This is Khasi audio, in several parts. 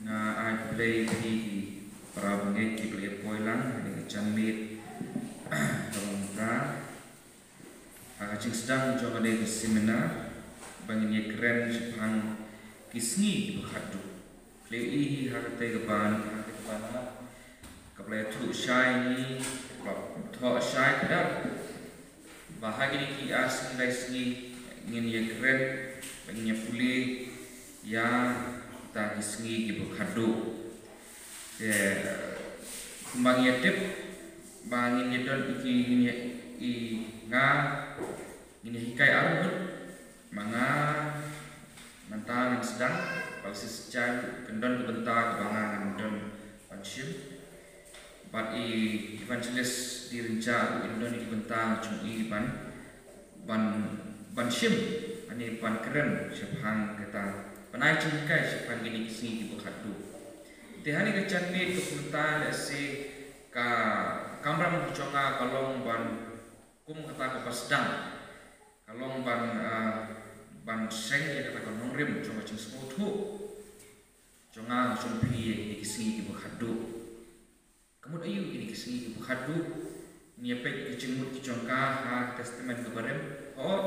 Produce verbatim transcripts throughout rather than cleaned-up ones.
Nga ai khublei ïa phi ki para bangeit kiba la ïa poi lang ha kane ka janmiet kaba mynta, ha ka jingsdang jong kane ka seminar ba ngin ïa kren shaphang ki sngi kiba khatduh. Khlem ïa hi ha katei ka ban, ha katei ka ban, kaba la ïathuh shai ngi, kaba la thoh shai kdar ba ha kine ki ar sngi lai sngi ngin ïa kren, ba ngin ïa pule ïa kita ki sngi kiba khatduh. Te kumba ngi ïa tip ba ngin ïa don ki, ngin ïa, i nga ngin ïa hikai arngut. Ma nga mynta ngan sdang, ba la shisha kan don ka bynta kaba nga ngan don ban shim. Bad i Evangelist Dirincha ruh in don ïa ki bynta jong i ban, ban, ban shim, ani ban kren shaphang kata, ban ai jinghikai shaphang kine ki sngi kiba khatduh. Te ha kane ka janmiet ka bynta lehse ka kamram ka jong nga ka long ban kum kata kaba sdang. Ka long ban, ah, ban seng ïa kata ka nongrim jong ka jingsngewthuh jong nga jong phi ïa kine ki sngi kiba khatduh. Ka mut aïu kine ki sngi kiba khatduh? Ngin ïa peit ki jingmut ki jong ka ha Testament kaba rim. Hooid.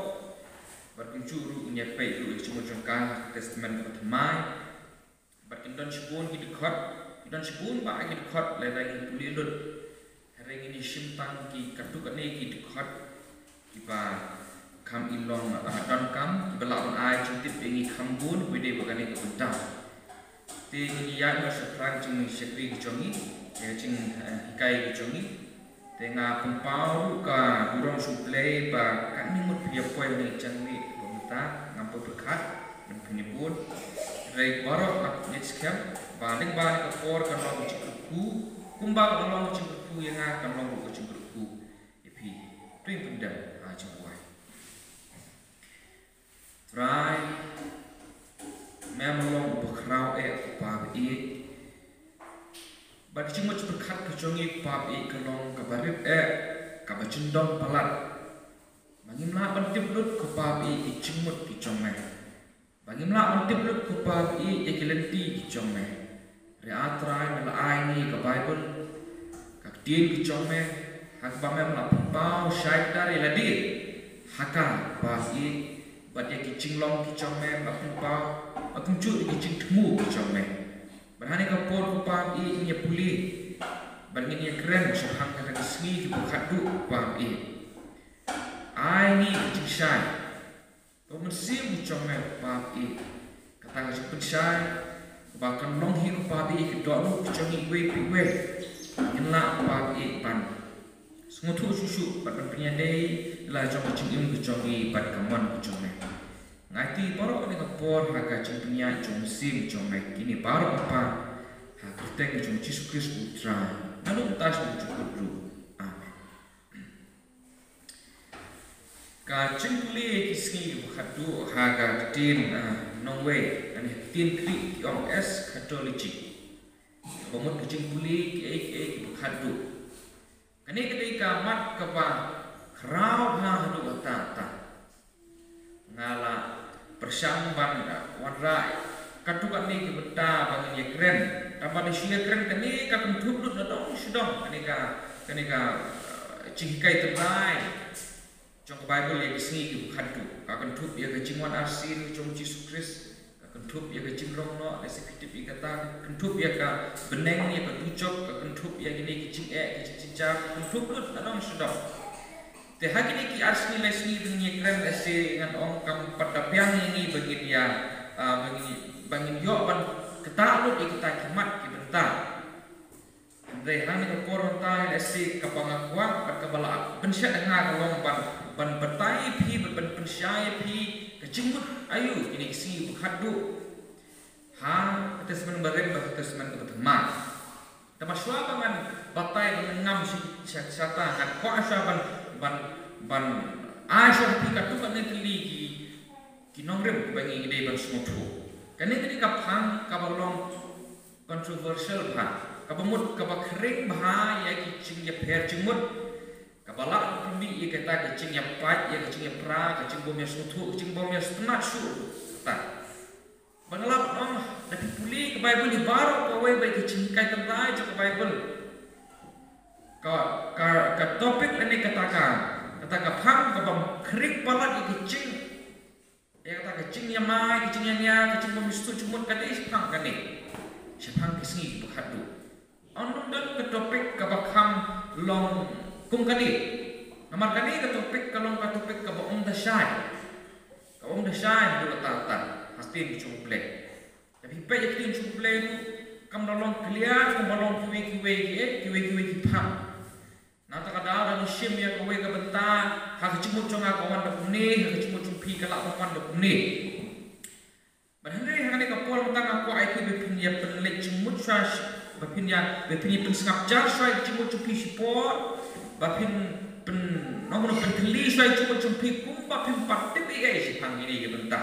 Bad kumjuh ruh ngin ïa peit ruh ki jingmut jong ka ha Testament kaba thymmai. Bad kin don shibun ki dkhot, kin don shibun bah ki dkhot lada ngin pule lut. Hynrei ngin ïa shim tang ki katto katne ki dkhot kiba kham i long, ah, donkam, kiba lah ban ai jingtip ïa ngi kham bun, khublei ba kane ka bynta. Te ngin ïa ïaid noh sha phrang jingshakri ka jong ngi, ïa jing, eh, hikai ka jong ngi. Te nga pynpaw ruh ka burom sha U Blei ba katne ngut phi ïa poi ha kane ka janmiet ba mynta ngam poi pyrkhat ban pynbun. Hynrei baroh nga ngeit skhem ba lyngba kane ka por kan long ka jingkyrkhu, kumba kan long ka jingkyrkhu ïa nga kan long ruh ka jingkyrkhu ïa phi. To ngin pyndem ha jingduwai. Trai, me me long uba khraw eh, uba baieit. Bad ka jingmut jingpyrkhat ka jong ngi, uba baieit, ka long kaba rit eh, kaba jyndon palat. Ba ngim lah ban tip lut, uba baieit, ki jingmut ki jong me. Ba ngim lah ban tip lut, uba baieit, ïa ki lynti ki jong me. Hynrei A Trai, me la ai ngi ka Baibl, ka ktien ka jong me, ha kaba me la pynpaw shai kdar ïa lade ha ka, uba baieit, bad ïa ki jinglong ki jong me me la pynpaw, bad kumjuh ïa ki jingthmu ki jong me. Bad ha kane ka por, uba baieit, ngin ïa pule bad ngin ïa kren shaphang kata ka sngi kiba khatduh, uba baieit. Ai ngi ka jingshai. To mynsiem u jong me, uba baieit. Kata ka jingpynshai kaba kan long hi, uba baieit, ka dohnud ka jong ngi iwei pa iwei. Ngin lah, uba baieit, ban sngewthuh shuh shuh bad ban pynïadei la jong ka jingim ka jong ngi bad ka mon ka jong me. Nga aiti baroh kane ka por ha ka jingpynïaid jong u Mynsiem jong me, kine baroh kyrpad ha ka kyrteng jong u Jisu Khrist u Trai. Naduh mynta sha u jingkut ruh. Amen. Ka jingpule ki sngi kiba khatduh ha ka ktien, ah, nongwei, lane ha ka ktien Greek ki ong eschatology. Kaba mut ka jingpule kiei kiei kiba khatduh. Kane ka dei ka mat kaba khraw bha haduh katta katta. Nga la pyrshang ban, ah, wanrah katto katne ki bynta ba ngin ïa kren. Tangba lada shu ïa kren kane ka kynthup lut nadong shadong, kane ka, kane ka, ah, jinghikai tynrai jong ka Baibl ïa ki sngi kiba khatduh. Ka kynthup ïa ka jingwan arsien jong u Jisu Khrist. Ka kynthup ïa ka jinglong noh, lehse phi tip ïa kata, ka kynthup ïa ka bneng, ïa ka dujok, ka kynthup ïa kine ki jingeh, ki jingjynjar, ka kynthup lut nadong shadong. Te ha kine ki ar sngi lai sngi ba ngin ïa kren, lehse ngan ong kam pat da biang ïa ngi ba ngin ïa, ah, ba ngin, ba ngin ïoh ban ktah lut ïa kita ki mat ki bynta. Hynrei ha kane ka por mynta, lehse kaba nga kwah bad kaba lah ban shet ha nga ka long ban, ban batai ïa phi, ban, ban pynshai ïa phi ka jingmut aïu kine ki sngi ba khatduh ha ka Testament Barim bad ka Testament kaba thymmai. Te ba shuwa ba ngan batai, ba ngan ngam shi, sha, shata, ngan kwah shuwa ban, ban, ban ai shuwa phi katto katne tylli ki, ki nongrim kiba ngi dei ban sngewthuh. Kane ka dei ka phang kaba long controversial bha, kaba mut kaba khring bha ïa ki jingïapher jingmut, kaba lah ban pynmih ïa kata ka jingïapait, ïa ka jingïapra, ka jingbym ïasngewthuh, ka jingbym ïasngewtynnat shuh kata. Ba nga lah ban ong, lada phi pule ka Baibl hi baroh kawei bad ka jinghikai tynrai jong ka Baibl, ka, ka, ka topic lane kata ka, kata ka phang kaba khring palat ïa ka jing, ïa kata ka jingïamai, ka jingïania, ka jingbym ïasngewthuh jingmut ka dei shaphang kane, shaphang ki sngi ba khatduh. Ym don ka topic kaba kham long kum kane. Namar kane ka topic ka long ka topic kaba ym da shai, kaba ym da shai haduh katta katta ha ktien ka jong U Blei. Lada phi peit ïa ka ktien ka jong U Blei ruh kam da long clear kumba long kiwei kiwei ki, eh, kiwei kiwei ki phang. Nangta ka daw lada ngi shim ïa kawei ka bynta ha ka jingmut jong nga ka wan da kumne, ha ka jingmut jong phi ka lah ban wan da kumne. Bad hynrei ha kane ka por mynta nga kwah ïa phi ba phin ïa pynleit jingmut shuwa, ba phin ïa, ba phin ïa pynsngap jar shuwa ïa ka jingmut jong phi shipor, ba phin pyn, nongno, pyntylli shuwa ïa ka jingmut jong phi kumba phin pat tip ei ei shaphang kine ki bynta.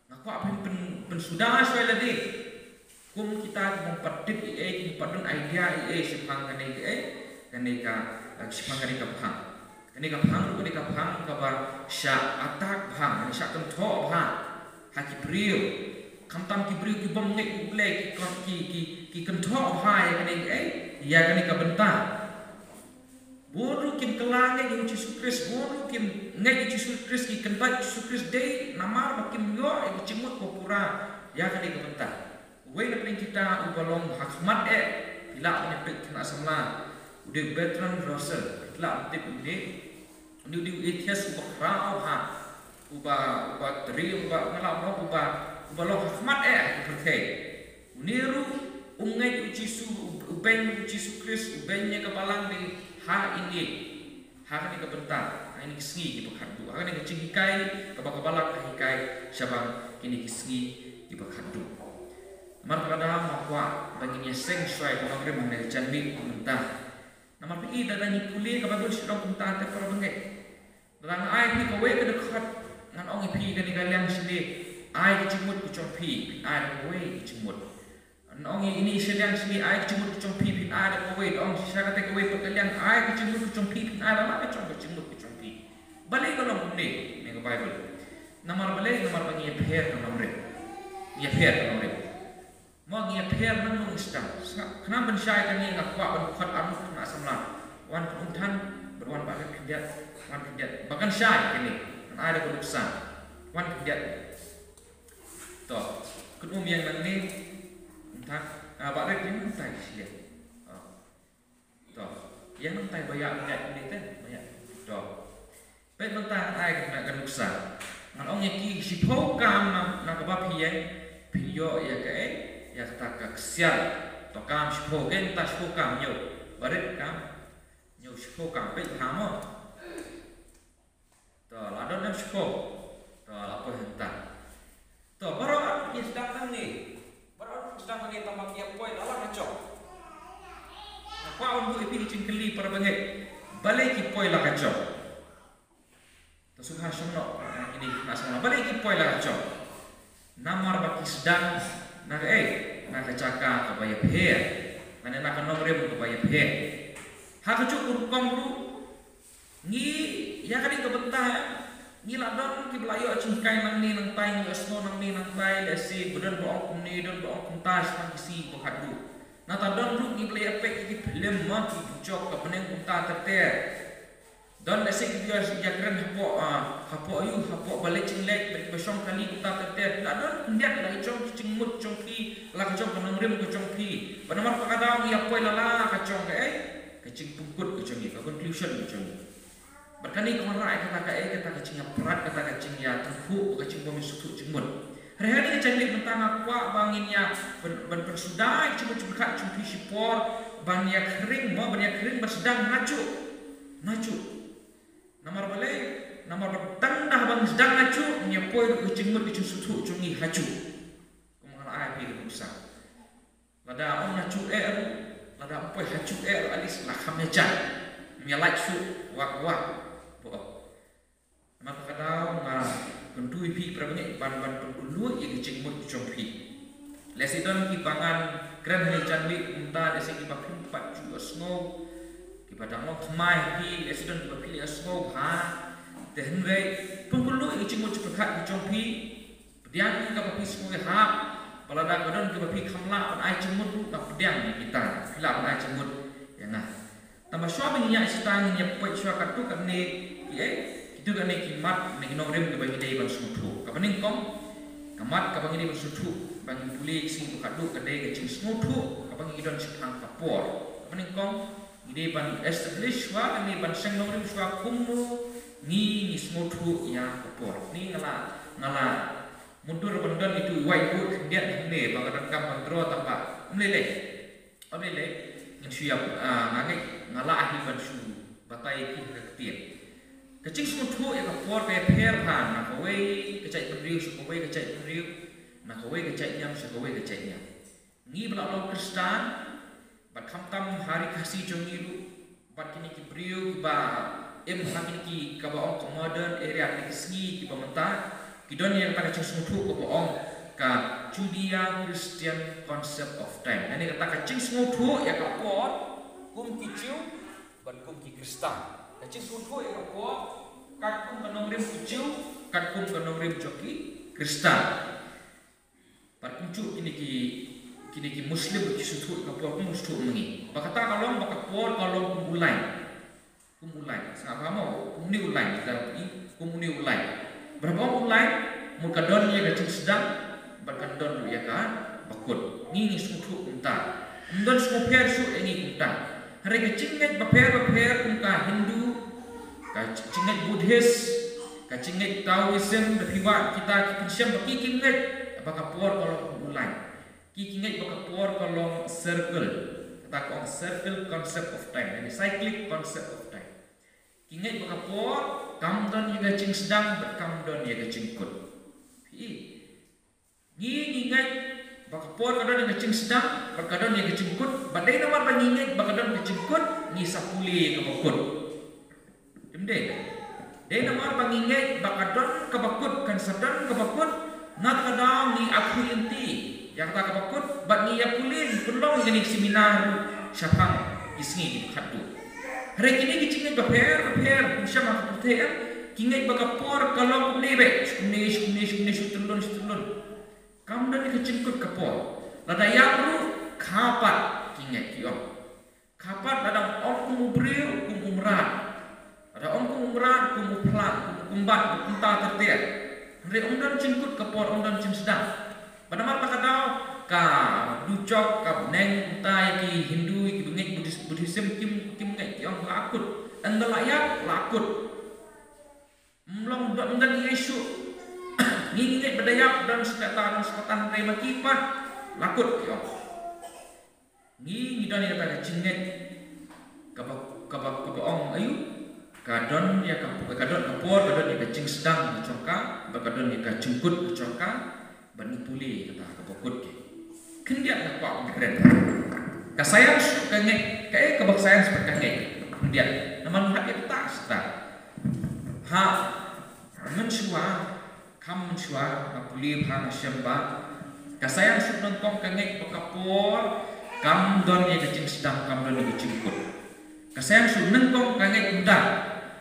Nga kwah phin pyn, pynsuda shuwa ïa lade kum kita ki bym pat tip ei ei, ki bym pat don idea ei ei shaphang kane ka, eh, kane ka, eh, shaphang kane ka phang. Kane ka phang ruh ka dei ka phang kaba shah attack bha, kane shah kynthoh bha ha ki briew. Khamtam ki briew ki bym ngeit U Blei, ki, ki, ki, ki kynthoh bha ïa kane, eh, ïa kane ka bynta. Bun ruh kim kylla ngeit ïa U Jisu Khrist, bun ruh kim ngeit ïa U Jisu Khrist, ki kyntait U Jisu Khrist dei namar ba kim ïoh ïa ka jingmut ba pura ïa kane ka bynta. Uwei na pdeng kita uba long ha khmat eh, phi lah ban ïa peit khynnah samla, u dei Bertrand Russell, phi lah ban tip u dei, u dei u atheist uba khraw bha, uba, uba trim, uba, nga lah ban ong, uba, uba long ha khmat eh ha ka pyrthei. Une ruh u ngeit U Jisu, u, u beiñ U Jisu Khrist, u beiñ ïa ka Balang dei ha ine, ha kane ka bynta, ha kine ki sngi kiba khatduh, ha kane ka jinghikai kaba ka Balang ka hikai shaphang kine ki sngi kiba khatduh. Namar kata nga kwah ba ngin ïaseng shuwa ïa ka nongrim ha kane ka janmiet mynta. Namar phi i, lada ngi pule ka Baibl sha long kumta te para bangeit. Lada nga ai phi kawei ka dkhot, ngan ong ïa phi kane ka liang shane, ai ka jingmut ka jong phi, phin ai da kawei ka jingmut. Ngan ong ïa ine i shiliang shane, ai ka jingmut ka jong phi, phin ai da kawei, da ong shisha kata kawei pat ka liang, ai ka jingmut ka jong phi, phin ai da la ka jong ka jingmut ka jong phi. Balei ka long kumne, ne ka Baibl? Namar balei? Namar ba ngi ïapher ka nongrim. Ngi ïapher ka nongrim. Mo, ngi ïapher nang nong sdang. Sngap, khnang ban shai kane nga kwah ban khot arngut khynnah samla. Wan Kynum Than, bad wan Bah Rit khyndiat, wan khyndiat. Ba kan shai kane, ngan ai da ka nuksa. Wan khyndiat. To, Kynum ïeng nangne, Kynum Than, ah, Bah Rit ïeng nangtai shiliang. Oh. To, ïeng nangtai ba ïa ngi ïa ngi te, ba ïa. To. Peit mynta ngan ai ka, ka nuksa. Ngan ong ïa ki shiphew kam na, na kaba phi ïeng, phin ïoh ïa kaei, ïa kata ka ksiar. To kam shiphew, ïeng nangtai shiphew kam, hynñiew. Barit kam, hynñiew, shiphew kam, peit bha mo. To, la don em shiphew? To, la poi hangta. To, baroh arngut ki sdang nangne. Baroh arngut ki sdang nangne, tangba ki ïa poi la la ka jong. Nga kwah ban buh ïa phi ka jingkylli para bangeit. Balei ki poi la ka jong? To sngewbha shong noh, eh, kine ki khynnah samla. Balei ki poi la ka jong? Namar ba ki sdang na kaei? Na ka jaka kaba ïapher. Lane na ka nongrim kaba ïapher. Ha kajuh ka rukom ruh, ngi, ïa kane ka bynta, ngi la don kiba la ïoh jinghikai nangne nangtai, ngi la sngew nangne nangtai, lehse ba don ba ong kumne, don ba ong kumta shaphang ki sngi ba khatduh. Nangta don ruh ngi ba la ïa peit ïa ki phlim, mo, ki jok ka bneng kumta ter ter. Don lehse kiba ïa, ïa kren hapoh, ah, hapoh aiu, hapoh ba leit jingleit, ba, ba shong kali kumta ter ter. La don khyndiat la ka jong ka jingmut jong phi, la ka jong ka nongrim ka jong phi. Bad namar kata ka daw ngi ïa poi la la ka jong kaei, ka jingpynkut ka jong ngi, ka conclusion ka jong ngi. Bad kane ka wanrah ïa kata kaei, kata ka jingïaprat, kata ka jingïatyngkhuh, ka jingbym ïasngewthuh jingmut. Hynrei ha kane ka janmiet mynta nga kwah ba ngin ïa pyn, pyn, pynsuda ïa ka jingmut jingpyrkhat jong phi shipor, ban ïa khring mo, ban ïa khring ban sdang najuh. Najuh. Namar balei, namar ba tang da ban sdang najuh, ngi ïa poi ruh ka jingmut ka jingsngewthuh jong ngi hajuh. Kumba nga la ai phi ka nuksa. Lada ong najuh eh ruh, lada ong poi hajuh eh ruh, at least la kham ïa jan. Ym ïa lait shuh, wak wak. Bo. Namar kata ka daw nga kyntu ïa phi para bangeit ban, ban pynkylluid ïa ka jingmut jong phi. Lehse don kiba ngan kren ha kane ka janmiet mynta, lehse kiba phim pat ju ïohsngew, kiba dang long thymmai ha phi, lehse don kiba phi la ïohsngew bha. Te hynrei pynkylluid ïa ka jingmut jingpyrkhat jong phi. Pdiang kaba phi sngewthuh, ba lada ka don kaba phi kham lah ban ai jingmut ruh, nga pdiang ïa kita, phi lah ban ai jingmut ïa nga. Tangba shuwa ba ngin ïaid shata, ngin ïa peit shuwa katto katne ki, eh, kito katne ki mat ne ki nongrim kiba ngi dei ban sngewthuh. Kaba nyngkong, ka mat kaba ngi dei ban sngewthuh ba ngin pule ka sngi ba khatduh ka dei ka jingsngewthuh kaba ngi don shaphang ka por. Kaba nyngkong, ngi dei ban establish shuwa, ngi ban seng nongrim shuwa kumno ngi, ngi sngewthuh ïa ka por. Ni nga la, nga la mutdur ban don ito i whiteboard khyndiat hangne ba nga donkam ban draw, tangba ym lei lei. Ym lei lei. Ngan shu ïa, ah, nga ngeit nga lah hi ban shu batai ïa phi ha ka ktien. Ka jingsngewthuh ïa ka por ka ïapher bha na kawei ka jaitbynriew sha kawei ka jaitbynriew, na kawei ka jaitniam sha kawei ka jaitniam. Ngi ba la long Khristan, bad khamtam ha ri Khasi jong ngi ruh, bad kine ki briew kiba im ha kine ki, kaba ong ka modern era, kine ki sngi kiba mynta, ki don ïa kata ka jingsngewthuh kaba ong ka Judeo-Christian concept of time. Lane kata ka jingsngewthuh ïa ka por kum ki Jiw bad kum ki Khristan. Ka jingsngewthuh ïa ka por katkum ka nongrim ki Jiw, katkum ka nongrim jong ki Khristan. Bad kumjuh kine ki, kine ki Muslim ki sngewthuh ka por kum sngewthuh ma ngi. Ba kata ka long ba ka por ka long kum u lain. Kum u lain. Sngap bha mo, kum une u lain, kita ruh kum une u lain. Ba haba ong u lain, mut ka don ïa ka jingsdang, bad ka don ruh ïa ka bakut. Ngi ngi sngewthuh kumta. Ym don sngewpher shuh ïa ngi kumta. Hynrei ka jingngeit bapher bapher kum ka Hindu, ka jingngeit Buddhist, ka jingngeit Taoism, da phi wad kita ki pynshem ba ki, ki ngeit ba ka por ka long kum u lain. Ki, ki ngeit ba ka por ka long circle. Kata ka ong circle concept of time, yani cyclic concept of time. Ki ngeit ba ka por kam don ïa ka jingsdang bad kam don ïa ka jingkut. Phi, ngi, ngi ngeit ba ka por ka don ïa ka jingsdang bad ka don ïa ka jingkut, bad dei namar ba ngi ngeit ba ka don ka jingkut, ngi sa pule ïa ka bakut. Ym dei. Dei namar ba ngi ngeit ba ka don ka bakut, kan sa don ka bakut, na kata ka daw ngi akhuh lynti ïa kata ka bakut, bad ngi ïa pule, ngi pynlong ïa kane ka seminar shaphang ki sngi kiba khatduh. Hynrei kine ki jingngeit bapher bapher, kum shama ka pyrthei, ki ngeit ba ka por ka long kumne beit, shu kumne, shu kumne, shu kumne, shu tyllun, shu tyllun. Kam don ka jingkut ka por. Lada ïap ruh, kha pat, ki ngeit ki ong. Kha pat, lada ym kum u briew, kum u mrad. Lada ym kum u mrad, kum u phlang, kum u kymbat, kum u kynta ter ter. Hynrei ym don jingkut ka por, ym don jingsdang. Bad namar kata ka daw, ka dujok, ka bneng, kumta ïa ki Hindu, ïa ki bangeit Buddhis-, Buddhism, kim, kim ngeit, ki ong la kut. Ynda la ïap, la kut. Ym long ba ym don ei ei shuh. Ngi ngi ngeit ba da ïap, don sngewthuh, don sngewthuh, hynrei ma ki pat, la kut, ki ong. Ngi ngi don ïa kata ka jingngeit kaba, kaba, kaba ong aïu, ka don ïa ka, ka don ka por, ka don ïa ka jingsdang ka jong ka, bad ka don ïa ka jingkut ka jong ka, bad ngi pule ïa kata kaba kut ki. Khyndiat nga kwah ban kren. Ka science ruh ka ngeit, kaei kaba ka science pat ka ngeit. Khyndiat. Namar ngi hap ïa kata, kata. Ha, mynshuwa, kham mynshuwa, nga pule bha, nga shem bha. Ka science ruh nyngkong ka ngeit ba ka por kam don ïa ka jingsdang, kam don ïa ka jingkut. Ka science ruh nyngkong ka ngeit kumta.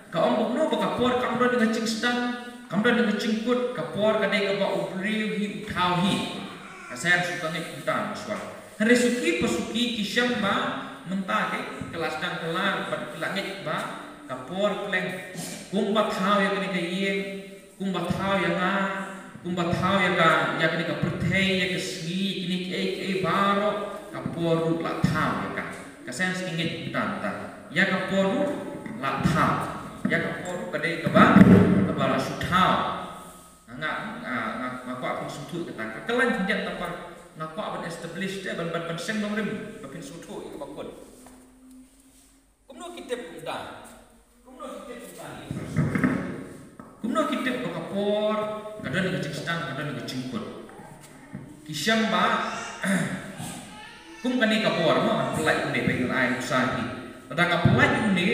Ka ong kumno ba ka por kam don ïa ka jingsdang, kam don ïa ka jingkut, ka por ka dei kaba u briew hi u thaw hi. Ka science ruh ka ngeit kumta mynshuwa. Hynrei suki pa suki ki shem ba mynta ki la sdang kylla bad ki la ngeit ba ka por pleng. Kumba thaw ïa kane ka ïing, kumba thaw ïa nga, kumba thaw ïa ka, ïa kane ka pyrthei, ïa ka sngi, kine kiei kiei baroh, ka por ruh la thaw ïa ka. Ka science ki ngeit kumta mynta. Ïa ka por ruh la thaw. Ïa ka por ruh ka dei kaba, kaba la shu thaw. Nga, nga, nga, nga kwah phin sngewthuh kata. Ka kyllaiñ khyndiat, tangba nga kwah ban establish te, ban, ban, ban seng nongrim ba phin sngewthuh ïa kaba kut. Kumno ki tip ba ka por ka don ka jingsdang, ka don ka jingkut? Ki shem ba kum kane ka por, mo, ngan pyllait une, ba ngan ai nuksa hi. Lada nga pyllait une,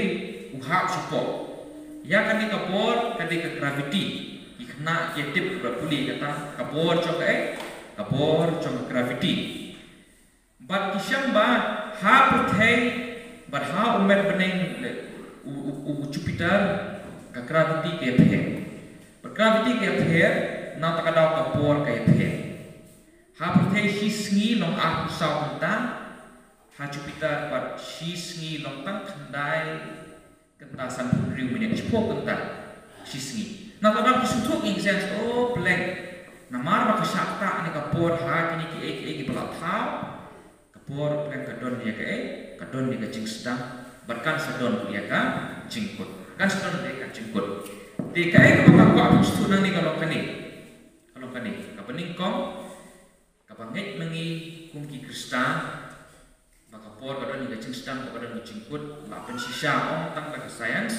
u hap shapoh. Ïa kane ka por ka dei ka gravity. Ki khynnah ki tip ba pule kata ka por jong ka, eh, ka por jong ka gravity. Bad ki shem ba ha pyrthei bad ha u met bneng, u, u, u Jupiter, ka gravity ka ïapher. Bad gravity ka ïapher, na kata ka daw ka por ka ïapher. Ha pyrthei shi sngi long arphew saw kynta, ha Jupiter pat shi sngi long tang khyndai kynta sanphew hynriew minit, shiphew kynta shi sngi. Na kata ki sngewthuh ïa ki seng, oh, pleng. Namar ba ka shah ktah ne ka por ha kine kiei kiei kiba la thaw, ka por pleng ka don ïa kaei, ka don ïa ka jingsdang, bad kan sa don ïa ka jingkut. Kan sa don ïa ka jingkut. Te kaei kaba nga kwah ban sngewthuh nangne ka long kane. Ka long kane. Kaba nyngkong, kaba ngeit ma ngi kum ki Khristan, ba ka por ka don ïa ka jingsdang, ka don ïa ka jingkut, la pynshisha ong tang da ka science,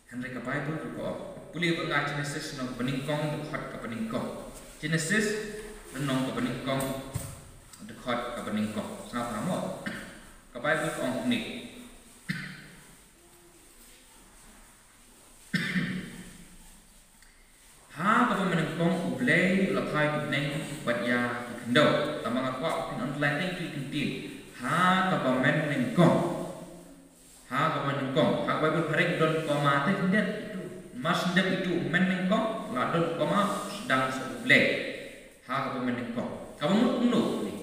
hynrei ka Bible ruh ka ong. Pule bad nga Genesis lynnong kaba nyngkong, dkhot kaba nyngkong. Genesis lynnong kaba nyngkong, dkhot kaba nyngkong. Sngap ha mo. Ka Bible ka ong kumne. Ha kaba mynnyngkong U Blei u la phai bneng bad ïa ki khyndew. Tangba nga kwah ba phin underline tang ïa ki kyntien. Ha kaba mynnyngkong. Ha kaba mynnyngkong. Ha kaba Bible phareng don comma te khyndiat itu. Mar shu dep itu mynnyngkong, la don comma, sdang sa U Blei. Ha kaba mynnyngkong. Kaba mut kumno ni?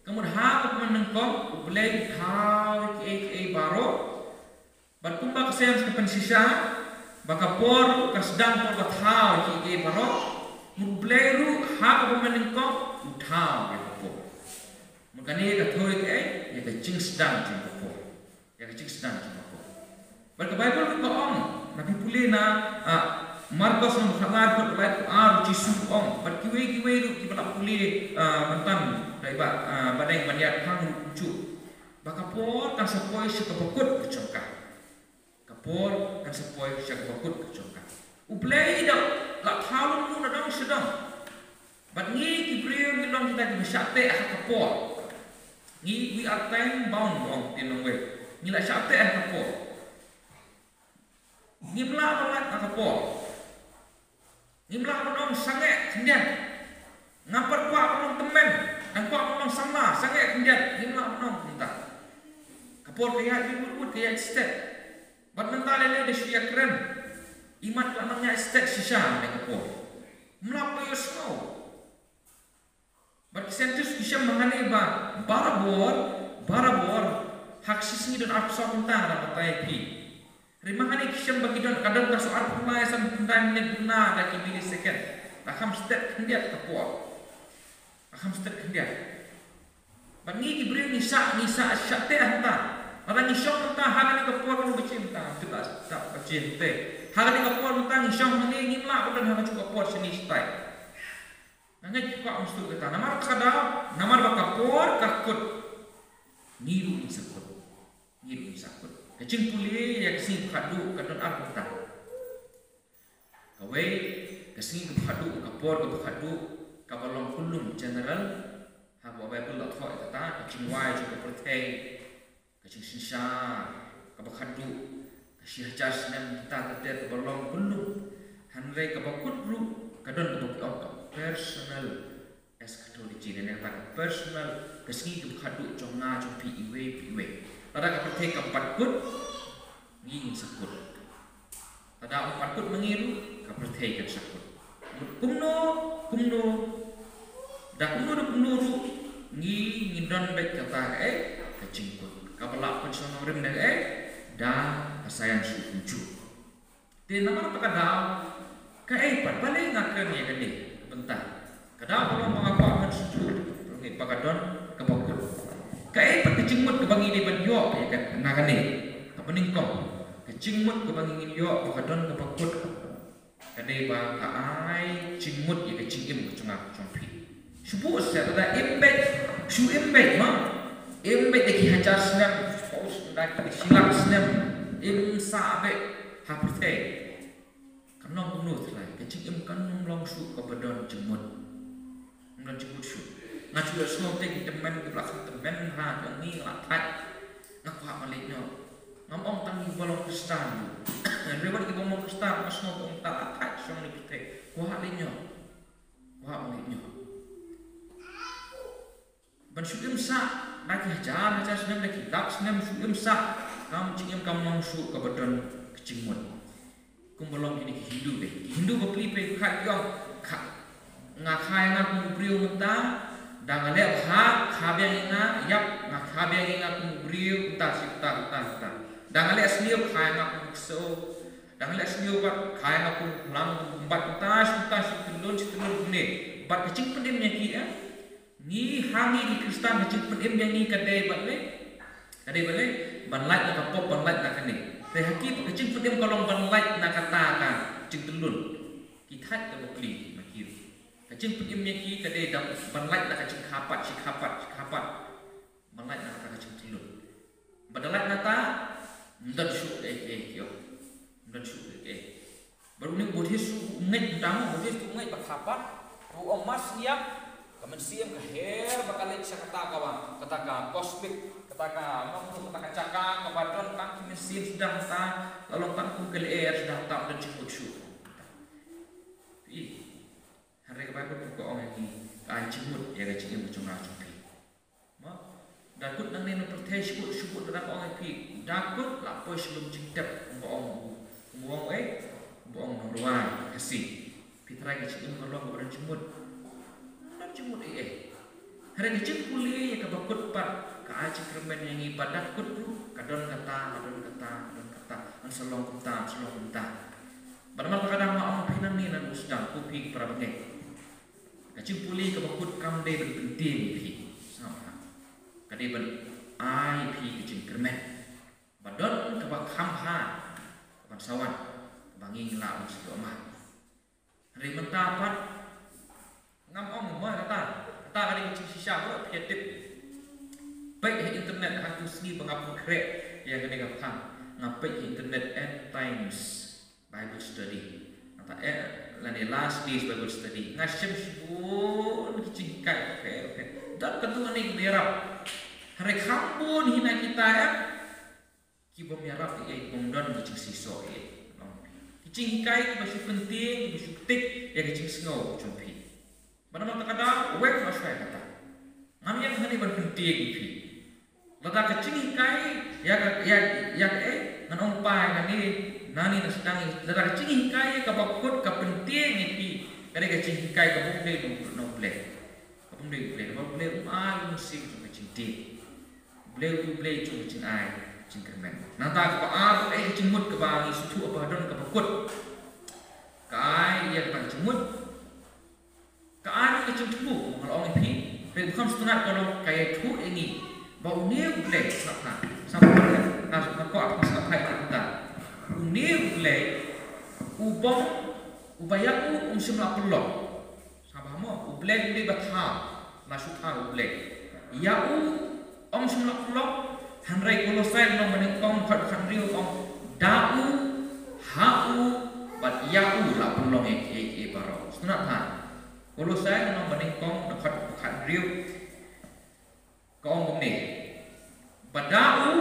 Ka mut ha kaba mynnyngkong, U Blei u thaw kiei kiei baroh. Bad kumba ka science ka pynshisha ba ka por ka sdang por ba thaw ïa kiei kiei baroh, mut U Blei ruh ha kaba mynnyngkong u thaw ïa ka por. Mut kane ka thaw ïa kaei? Ïa ka jingsdang jong ka por. Ïa ka jingsdang jong ka por. Bad ka Bible ruh ka ong, na phi pule na, ah, Markos lynnong khatlai dkhot laiphew ar, U Jisu u ong, bad kiwei kiwei ruh kiba la pule, ah, mynta, dei ba, ah, ba dang ban ïaid phang ruh kumjuh. Ba ka por kan sa poi sha kaba kut ka jong ka. Ka por kan sa poi sha kaba kut ka jong ka. U Blei da la thaw lyngngoh na dong sha dong. Bad ngi ki briew ngi long kita kiba shah teh ha ka por. Ngi, we are time bound, ong ktien nongwei. Ngi la shah teh ha ka por. Ngim lah ban lait ha ka por. Ngim lah ban ong sangeh khyndiat. Ngam pat kwah ban ong tymmen. Ngam kwah ban ong samla, sangeh khyndiat. Ngim lah ban ong kumta. Ka por ka ïaid wut wut, ka ïaid stet. Bad mynta lei lei da shu ïakren. Imat ka la nang ïaid stet shisha mynta ka por. Ngim lah ban ïohsngew. Bad ki scientist ki shem hangne ba barabor, barabor, ha ka shi sngi don arphew saw kynta, nga dang batai ïa phi. Hynrei ma hangne ki shem ba ki don, ka don tang saw arphew lai san khyndai minit duna da ki millisecond. La kham stet khyndiat ka por. La kham stet khyndiat. Bad ngi ki briew ngi shah, ngi shah, shah teh hangta. Lada ngi shong hangta ha kane ka por, ngi ba chim hangta, ngi ba chim teh. Ha kane ka por hangta ngi shong hangne, ngim lah ban don ha kajuh ka por shane shatai. Nga ngeit phi kwah ban sngewthuh kata. Namar kata ka daw, namar ba ka por ka kut. Ngi ruh ngin sa kut. Ngi ruh ngin sa kut. Ka jingpule ïa ka sngi ba khatduh ka don ar kynta. Kawei, ka sngi kaba khatduh, ka por kaba khatduh, kaba long kullum general, ha kaba Baibl la thoh ïa kata, ka jingwai jong ka pyrthei. Ka jingsynshar kaba khatduh, ka shi hajar snem, kita ter ter kaba long kullum. Hynrei kaba kut ruh ka don kaba ki ong ka personal eschatology, ne kata ka personal, ka sngi kaba khatduh jong nga jong phi iwei pa iwei. Lada ka pyrthei kam pat kut, ngi ngin sa kut. Lada ym pat kut ma ngi ruh, ka pyrthei kan sa kut. Kumno, kumno, da kumno, da kumno ruh, ngi ngin don beit kata kaei, ka jingkut. Kaba la pynshong nongrim da kaei, da ka science ruh kumjuh. Te namar kata ka daw, kaei pat balei nga kren ïa kane, bynta. Ka daw ba long ba nga kwah ban sngewthuh, ba ka don kaba kut. Kaei pat ka jingmut kaba ngi dei ban ïoh ïa ka na kane. Kaba nyngkong, ka jingmut kaba ngi ngin ïoh ba ka don kaba kut, ka dei ba ka ai jingmut ïa ka jingim ka jong nga ka jong phi. Shu buh seh, lada im beit, shu im beit ma. Im beit da ki hajar snem, shu buh seh, da ki shi lak snem. Im sah beh ha pyrthei. Kan long kumno, Trai? Ka jingim kan ym long shuh kaba don jingmut. Ym don jingmut shuh. Nga shu ïohsngew te ki tymmen kiba la kham tymmen ha ki ong ngi nga la thait. Nga kwah ban leit noh. Ngam ong tang kiba long Khristan. Hynrei wat kiba ym long Khristan nga sngew ki ong ta la thait shong ne pyrthei. Kwah leit noh. Kwah ban leit noh. Ban shu im sah da ki hajar hajar snem, da ki lak snem shu im sah. Kam jingim kam long shuh kaba don ka jingmut. Kumba long kine ki Hindu, ki Hindu bapli peit, kha ki ong, kha, nga kha ïa nga kum u briew mynta. Da nga leh bha, kha biang ïa nga. Ïap, nga kha biang ïa nga kum u briew mynta, shi mynta, mynta, mynta. Da nga leh sniew, kha ïa nga kum u ksew. Da nga leh sniew pat, kha ïa nga kum u phlang, kum u bymbat, mynta shi mynta, shi tyllun shi tyllun kumne. Bad ka jingpynim ïa ki, eh, ngi, ha ngi ki Khristan, ka jingpynim ïa ngi ka dei ban leh, ka dei ban leh, ban lait na ka pop, ban lait na kane. Te ha ki pat ka jingpynim ka long ban lait na kata ka jingtyllun. Ki thait ka bapli ma ki. Ka jingpynim ïa ki ka dei da ban lait na ka jingkha pat shi kha pat shi kha pat. Ban lait na kata ka jingtyllun. Ba da lait na ta, ym don shuh kaei kaei, ki ong. Ym don shuh kaei kaei. Bad une u Buddhist u ngeit, mynta u Buddhist u ngeit ba kha pat, u ong, mas ngiap, ka mynsiem ka her ba ka leit sha kata ka ba, kata ka cosmic, kata ka, kata ka jaka kaba don tang ki mynsiem suda mynta, la long tang kum ka lyer suda mynta, ym don jingmut shuh. Phi, hynrei ka Baibl ka ong ïa ngi, ka ai jingmut ïa ka jingim ka jong nga jong phi. Mo? Da kut nangne na pyrthei shu kut, shu kut, da dang ong ïa phi. Da kut la poi sha lum jingtep, kumba ong u, kumba ong u, eh? Kumba ong u nongrwai Khasi. Phi tharai ka jingim ka long kaba don jingmut? Don jingmut ei ei. Hynrei ka jingpule ïa kaba kut pat ka ai jingkyrmen ïa ngi, ba da kut ruh ka don kata, ka don kata, ka don kata. Ngan sa long kumta, ngan sa long kumta. Bad namar kata ka daw nga ong ïa phi nangne na u sdang, ko phi para bangeit. Ka jingpule kaba kut kam dei ban pyntieng ïa phi. Sngap bha. Ka dei ban ai ïa phi ka jingkyrmen. Ba don kaba kham bha kaban sa wan, kaba ngi lah ban sa ïoh ma. Hynrei mynta pat ngam ong mo kata, kata ka dei ka jingshisha, ba phi ïa tip. Peit ha internet, ha tu sngi ba nga pynkhreh ïa kane ka phang, nga peit ha internet End Times Bible Study. Nangta, eh, lane Last Days Bible Study. Nga shem shibun ki jinghikai, okay, okay. Don katto katne kiba ïarap. Hynrei kham bun hi na kita, eh, ki bym ïarap ei ei, ki bym don ki jingseisoh ei ei. Ki jinghikai kiba shu pyntieng, kiba shu ktik ïa ka jingsngew jong phi. Bad namar kata ka daw, wek noh shuwa ïa kata. Ngam ïeng hangne ban pyntieng ïa phi. Lada ka jinghikai ïa ka, ïa, ïa kaei, ngan ong pat nangne, nangne na sdang, lada ka jinghikai ïa kaba kut ka pyntieng ïa phi, ka dei ka jinghikai kaba ym dei na U Blei. Kaba ym dei U Blei, kaba U Blei um ai U Mynsiem jong ka jingtieng. U Blei u Blei jong ka jingai jingkyrmen. Nangta kaba ar, eh, ka jingmut kaba ngi sngewthuh ba don kaba kut. Ka ai ïa kata ka jingmut. Ka ai ka jingthmu, nga la ong ïa phi, phi kham sngewthuh ka long ka ïathuh ïa ngi ba une U Blei, sngap bha, sngap bha, nga, nga kwah phi sngap bha ïa kata. Une U Blei, u bym, uba ïa u ym shym la pynlong. Sngap bha mo, U Blei u dei ba thaw, la shu thaw U Blei. Ïa u ym shym la pynlong, hynrei Kolosai lynnong ba nyngkong dkhot khathynriew ong, da u, ha u, bad ïa u la pynlong ïa kiei kiei baroh. Sngap bha. Kolosai lynnong ba nyngkong dkhot khathynriew. Ka ong kumne. Ba da u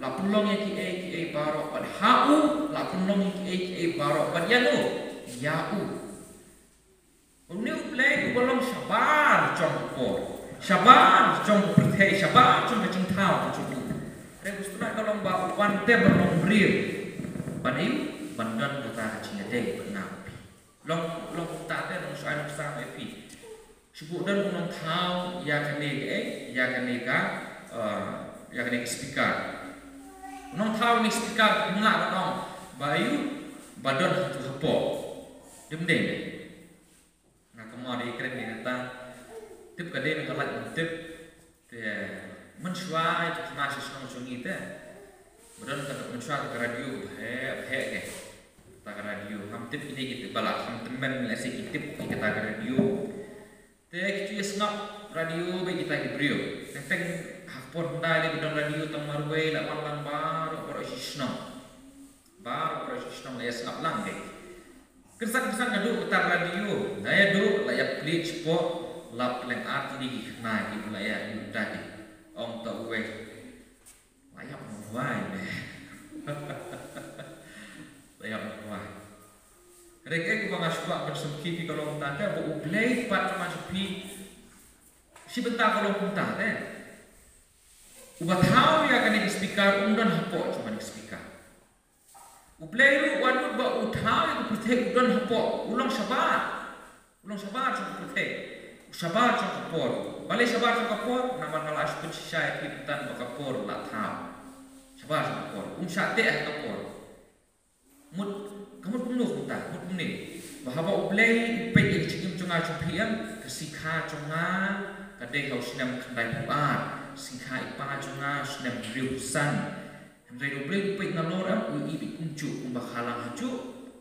la pynlong ïa kiei kiei baroh, bad ha u la pynlong ïa kiei kiei baroh, bad ïa u, ïa u. Une U Blei uba long shabar jong ka por, shabar jong ka pyrthei, shabar jong ka jingthaw ka jong u. Hynrei u Sngewtynnat ka long ba u wan te ban long briew. Ban ïa u, ban don kata ka jingïadei bad nga bad phi. Long, long kumta te, long shu ai nuksa ïa phi. Shu buh don u nongthaw ïa kane ka, eh, ïa kane ka, eh, ïa kane ka speaker. U nongthaw ïa kane ka speaker, ym lah ban ong ba ïa u ba don hato hapoh. Dei ym dei ne? Nga kumno dei kren ïa kata. Tip ka dei na ka lait ban tip. Te mynshuwa ïa ki khynnah sha shnong jong ngi te, ba don kata mynshuwa kata ka radio ba heh ba heh ke. Kata ka radio, ngam tip ine ki tip ba la kham tymmen, lehse ki tip ïa kata ka radio. Te ki ju ïa sngap radio bad kita ki briew. Teng teng ha ka por hyndai lei ba don radio tang marwei, la wan lang baroh baroh shi shnong. Baroh shisnong la ïa sngap lang de. Kynsan kynsan naduh uta ka radio la ïa duh, la ïa plie shapoh, la pleng ar tylli ki khynnai kiba la ïa ïohi da ki. Ong ta uwei, la ïa mawai ne. La ïa mawai. Hynrei kaei kaba nga shu kwah ban sngewthuh ïa phi ka long tang ba U Blei pat jong nga jong phi shi bynta ka long kumta de. Uba thaw ïa kane ka speaker um don hapoh jong kane ka speaker. U Blei ruh wat nud ba u thaw ïa ka pyrthei u don hapoh, u long shabar. U long shabar jong ka pyrthei. U shabar jong ka por. Balei shabar jong ka por? Namar nga la shu pynshisha ïa phi mynta ba ka por la thaw. Shabar jong ka por. Um shah teh ha ka por. Mut, ka mut kumno kumta, mut kumne. Ba haba U Blei u peit ïa ka jingim jong nga jong phi em, ka sngi kha jong nga ka dei ha u snem khyndaiphew ar, sngi kha i pa jong nga u snem hynriewphew san. Hynrei U Blei u peit nalor em, u ïohi beit kumjuh kumba kha lang hajuh.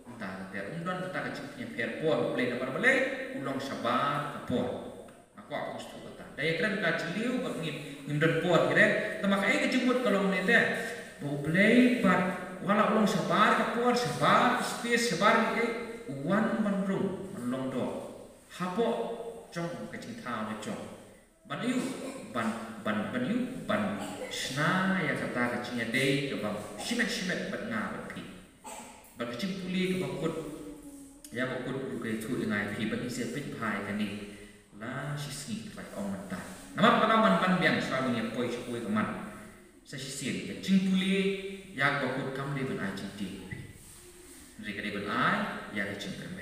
Kumta ka ter, um don kata ka jingpynïapher por U Blei namar balei, u long shabar ka por. Nga kwah ban sngewthuh kata. Da ïakren ka jylliew ba ngim, ngim don por hi re. Tangba kaei ka jingmut ka long ne te. Ba U Blei pat wat la u long shabar ka por, shabar ka space, shabar kaei, u wan ban rung, ban long doh hapoh jong ka jingthaw ne jong. Ban ïoh, ban, ban, ban ïoh, ban shna ïa kata ka jingïadei kaba shimet shimet bad nga bad phi. Bad ka jingpule kaba kut, ïa ba kut ruh ka ïathuh ïa nga ïa phi, bad ngin sa peit bha ïa kane la shisngi, trai ong mynta. Namar kata man ban biang shuwa ban ïa poi sha kawei ka mat. Sa shisien ka jingpule ïa kaba kut kam dei ban ai jingtieng ïa phi. Hynrei ka dei ban ai ïa ka jingkyrmen.